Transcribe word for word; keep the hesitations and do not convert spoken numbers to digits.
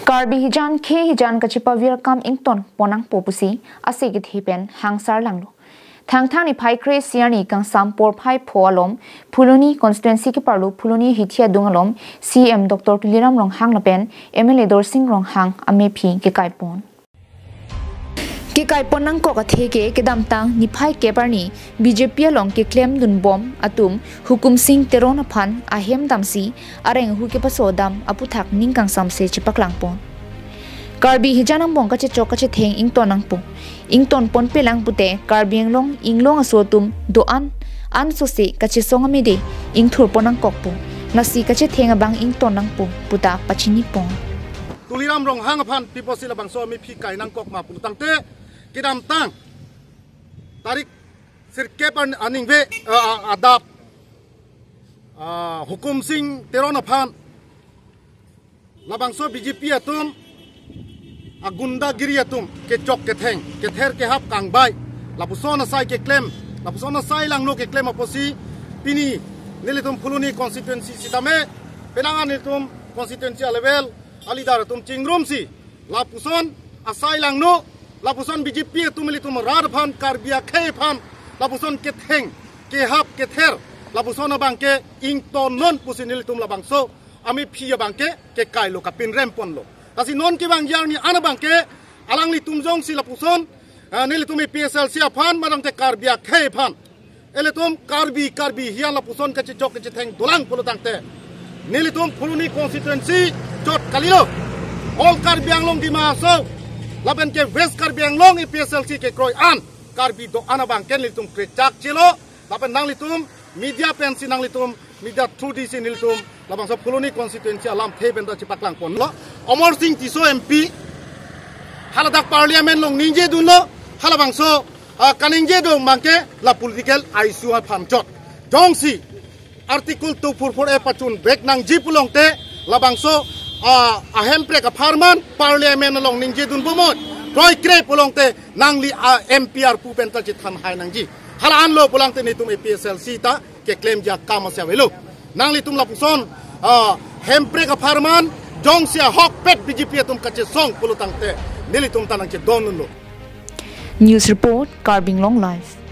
Karbi hijan khei hijan kachepavir akam ington pon nangpo pusi ase kethe pen hangsar langlo. Thangthang niphai kre-isi arni kangsam porphai pho alom Phuloni constituency keparlo Phuloni Hithi adung alom C M Doctor Tuliram Ronghang lapen M L A Dorsing Ronghang amephi kekai pon. Kekai pon nangkok athe ke kedamtang niphai kep arni B J P along keklem dunbom atum Hukum Sing Teron aphan ahem damsi areng ahu kepaso dam aputhak ning kangsamse chepaklang pon. Karbi hijan angbong kachechok kachetheng ington nangpo. Ington ponpe lang pute Karbi Anglong inglong aso atum do-an ansose kachesong amede ingthur pon nangkokpo. Lasi kachetheng abang ington nangpo puta pachini pon. Tuliram Ronghang aphan pi apotsi labangso amephi kai nangkok ma pulo tangte, kedamtang tarik sirkep an-, aningve, ah, ah, adap, ah, Hukum Sing Teron aphan labangso B J P atum agundagiri atum kechok ketheng, kether kehap kangbai, lapuson asai keklem, lapuson asai langno keklem apotsi pini nelitum Phuloni constituency sitame penang an nelitum constituency a-level a-leader atum chingrumsi lapuson asai langno, lapuson B J P atum ilitum rat aphan, Karbi akhei aphan lapuson ketheng kehap kether, lapuson abangke ingtonnon pusi nelitum labangso amephi abangke kekailo, kapinrem ponlo. Lasi non kevangji arni an abangke alanglitum jongsi lapuson, ah, nelitum A P H L C aphan, madangte Karbi akhei aphan, ilitum Karbi, Karbi hian lapuson kachechok kachetheng dolang pulo tangte, nelitum Phuloni constituency chot kalilo. All Karbi Anglong Dima Hasao lapenke West Karbi Anglong A P H L C kekroi an, Karbi do-an abangke nelitum krechak chelo. Lapen nanglitum media pensi, nanglitum media through disi nelitum labangso Phuloni constituency alamthe penta chepaklang ponlo. Amarsing Tisso M P haladak parliament along ningje dunlo, halabangso, ah, kaningje dun abangke la political issue aphan chot. Jongsi Article two four four A pachun vek nangji pulo tangte labangso, ah, ahemprek apharman parliament along ningje dunbom, kroikre pulo tangte nangli, ah, M P arpu penta chethan hai nangji. Hala anlo pulo tangte nelitum A P H L C ta keklemji akam asi avelo. Nanglitum lapuson, ah, hemprek apharman jongsi ahokpet B J P atum kachesong pulo tangte nelitum ta nangchedondunlo. News report, Karbi Anglong Live.